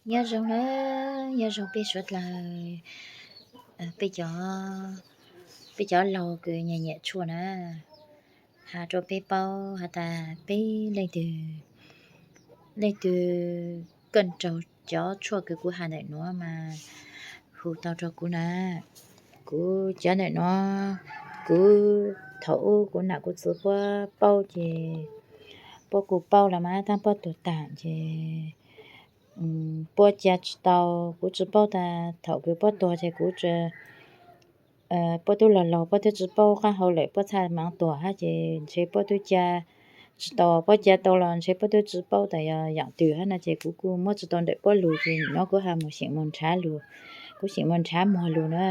Nyob zoo na, nyob zoo peb suav dlawg, peb cov, peb cov laug kws nyiam nyiam tshuaj na, has rua peb paub has tas peb leej twg, leej twg keej raug cov tshuaj kws kuv has ntawm nuav mas hu tau rua kuv na. Kuv cov ntawm nuav, kuv thaum ub kuv nam kuv txiv puab paub ces puab kuj paub los mas tab puab tuag tag ces puab ca tsi tau, kuv tsi paub tas thaum kws puab tuag ces kuv, puab tub laug laug puab twb tsi paub qab hau lawm puab txhaj maam tuag hab ces ntshe puab tub ca tsi tau, puab ca tau los ntshe puab tub tsi paub tas yog yaam twg hab no ces kuv kuj muab tsi tau ntawm puab lug ces nim no kuv has mus xyeem mus nrhav lug, kuv xyeem mus nrhav muag lug na.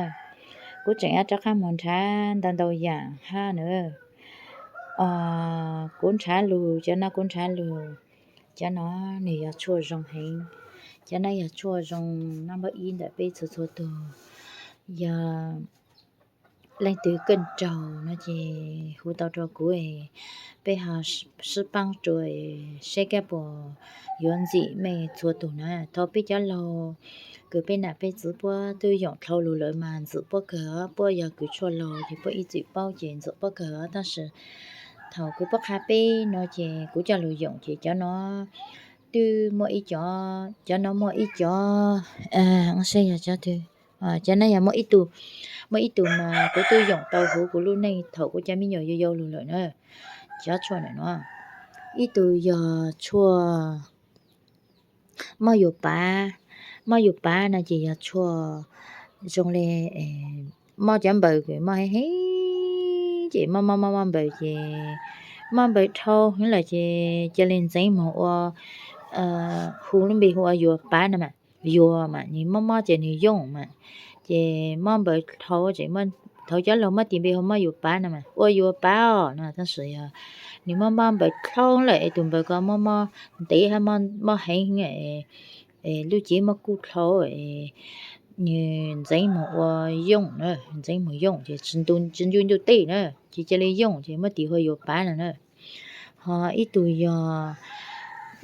Kuv tseem yuav rov qab mus nrhav ntau ntau yaam hab na. Kuv nrhav lug, cov no kuv nrhav lug, cov no nwg yog tshuaj zoo heev. Cov no yog tshuaj zoo nab npawb ib ntawm peb txhua txhua tug. Yog leej twg keej raug no ces hu tau rua kuv, peb ho sib paab rua saib kab puas yuav ntxim mej txhua tug na. Thaum peb cov laug kws peb nam peb txiv puab twb yoom dlhau lug lawm mas ntxim puab kawg, puab yog kws tshuaj laug ces puab ib txwm paub ces ntxim puab kawg, tab sis thaum kws puab qha peb no ces kuv coj lug yoom ces cov no twb muaj ib cov, cov no muaj ib cov, saib yog cov twg, cov no yog muaj ib tug, muaj ib tug mas kuv twb yoom tau huv kuv lub neej thaum kuv cov me nyuam yau yau lug lawm na. Cov tshuaj ntawm no, ib tug yog tshuaj mob yus pav. Mob yus pav no ces yog tshuaj zoo li mob cov npaws kws mob heev heev ces mob mob mob mob npaws ces mob npaws dhau heev lawm ces ca le ntxeev moog ua, hu lub npe hu ua yuav pav no mas, yuav mas nwg mob mob ces nwg yooj mas, ces mob npaws dhau ces thaum cov laug muab tis npe hu mob yuav pav no mas ua yuav pav os no, tab sis yog nwg mob mob npaws dhau lawm es tus npaws ko mob mob ntev hab mob heev, lub cev mob kuj dhau, nwg ntxeev moog ua yooj na, ntxeev moog yooj ces tsi ncu ntuj teg na, ces ca le yooj ces muab tis hu yuav pav no na. Ho ib tug yog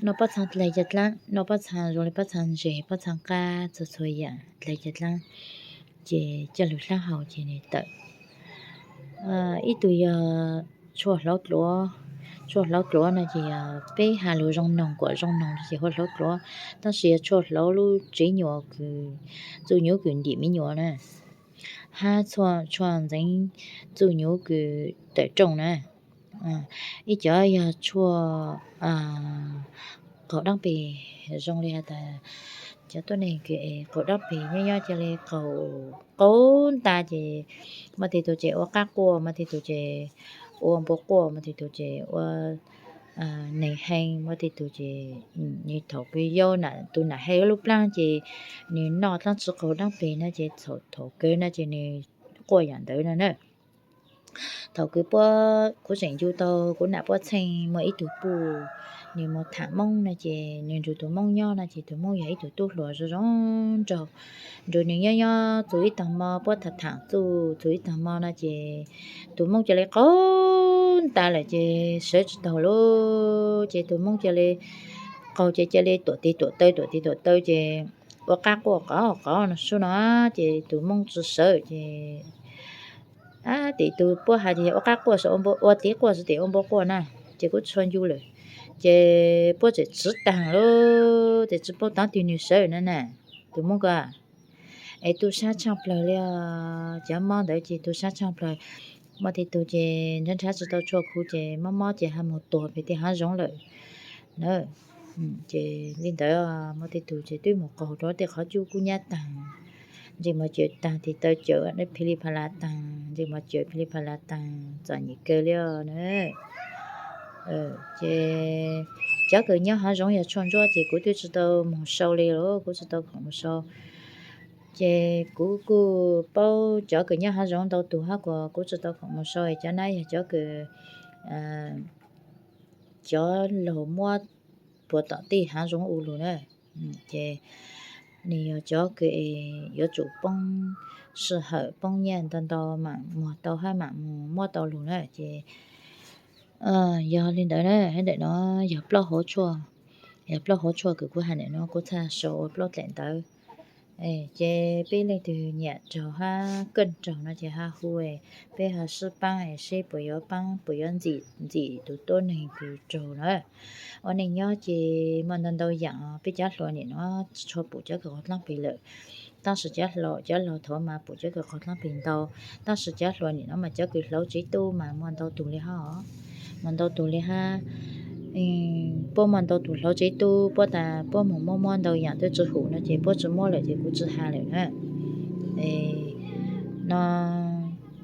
noj pob txha dlais ca dlaab, noj pob txha zoo li pob txha ntses, pob txha qab, txhua txhua yaam dlais ca dlaab, ces coj lug dlaab hau ces nwg tawm. Ib tug yog tshuaj hlauv dluav. Tshuaj hlauv dluav no ces yog peb has lug zoo noog kuam zoo noog ces hu hlauv dluav, tab sis yog tshuaj hlauv lub tsev nyuas kws txuj nyuv kws ntim me nyuam na, hab tshuaj ntxeev txuj nyuv kws tawm rooj na. Ib cov yog tshuaj qaug daab peg, zoo li has tas cov tuab neeg kws es qaug daab peg nyob nyob ca le qaug, qaug nta ces muaj tej tug ces ua qab quaj, muaj tej tug ces ua npua quaj, muaj tej tug ces ua neeg hee, muaj tej tug ces nwg thaum kws yau tus nam hee lub plaab ces nwg noj dlaab tsi qaug daab peg no ces thaum kawg no ces nwg quaj yaam ntawd no na. Thaum kws puab, kuv tseem ncu tau kuv nam puab txheej muaj ib tug puj, nwg mus tham Moob no ces nwg nrug tus Moob nyob no ces tus Moob yog ib tug tub hluas zoo zoo nraug, nrug nwg nyob nyob txug ib taag mo puab tham tham txuj txug ib taag mo no ces tus Moob ca le qaug nta lawm ces sawv tsi taug lawm ces tus Moob ca le qaug ces ca le tuam tes tuam taw tuam tes tuam taw ces ua qab quaj qov qov no sub no ces tus Moob tsi sawv ces tim tug puab has ces ua qab quaj, ua tes quaj xwb tes ua npua quaj na, ces kuv txhua ncu lawm ces puab tseem tsiv taag lawm ces tsi paub taag twg nwg sawv na na. Tus Moob ko es tu sab tshaaj plawg li, cov mob ntawd ces tu sab tshaaj plawg, muaj tej tug ces nrhav nrhav tsi tau tshuaj khu ces mob mob ces ha mus tuag pem tej haav zoov lawm na. Ces li ntawd muaj tej tug ces twb mus qaug rua tej qhov cub kub nyab taag, ntsej muag cawm taag, tes taw cawm, phij li pha la taag, ntsej muag cawm phij li pha la taag, txom nyem kawg li os na. Ces cov kws nyob haav zoov yog tshuaj ntsuab ces kuv twb tsi tau moog sau li lawm, kuv tsi tau khoom moog sau. Ces kuv kuj paub cov kws nyob haav zoov ntau tug hab kuas kuv tsi tau khoom moog sau, cov nab yog cov kws, cov laug muab puag tom tej haav zoov u lug na. Ces nws yog cov kws yuav tsum poob sij hawm poob nyiaj ntau ntau mam muag tau hab mam mus muab tau lug na. Ces yog li ntawd na, hab ntawm no yog plaub hauv tshuaj. Yog plaub hauv tshuaj kws kuv has nim no kuv txhaj sau ua plaub daim ntawv. Ces peb leej twg nyiam raug hab keej raug no ces ha hu, peb ho sib paab seb puas yuav paab puas yuav ntxim ntxim tus tuab neeg kws raug na. Ua neej nyob ces muaj ntau ntau yaam, peb cov hluas nim no tsis tshua pum cov kws qhov dlaab peg lawm, tab sis cov hluas cov laug thaud mas pum cov kws qhov dlaab peg ntau, tab sis cov hluas nim no mas cov kws hlauv tsev tub mas muaj ntau tug li hab os. Muaj ntau tug li hab. Puab muaj ntau tug hlauv tsev tub, puab tas puab moog muab muab ntau yaam twb tsi hum no ces puab tsi muab lawm ces kuv tsi has lawm na. No,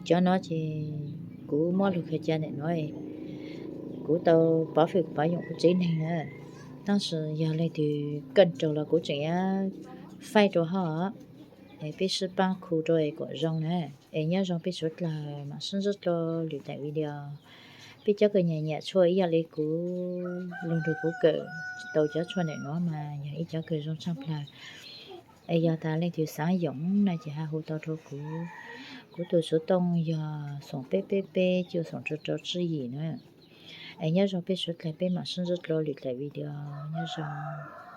cov no ces kuv muab lug khaws ca ntawm no, kuv tau pov fwm pov yoom kuv tsev neeg na. Tab sis yog leej twg keej raug los kuv tseem yuav faib rua hab. Es peb sib paab khu rua es kuas zoo na. Es nyob zoo peb suav dlawg, maam sib ntsib dlua lwm daim video. Peb cov kws nyiam nyiam tshuaj ib yam li kuv, lug nrug kuv kawm tau cov tshuaj ntawm nuav mas yog ib cov kws zoo tshaaj plawg. Es yog tas leej twg xaav yoom no ces ha hu tau rua kuv. Kuv tus xuv tooj yog xoom peb peb peb cuaj xoom rau rau tsib yim na. Es nyob zoo peb suav dlawg, peb maam sib ntsib dlua lwm daim video. Nyob zoo.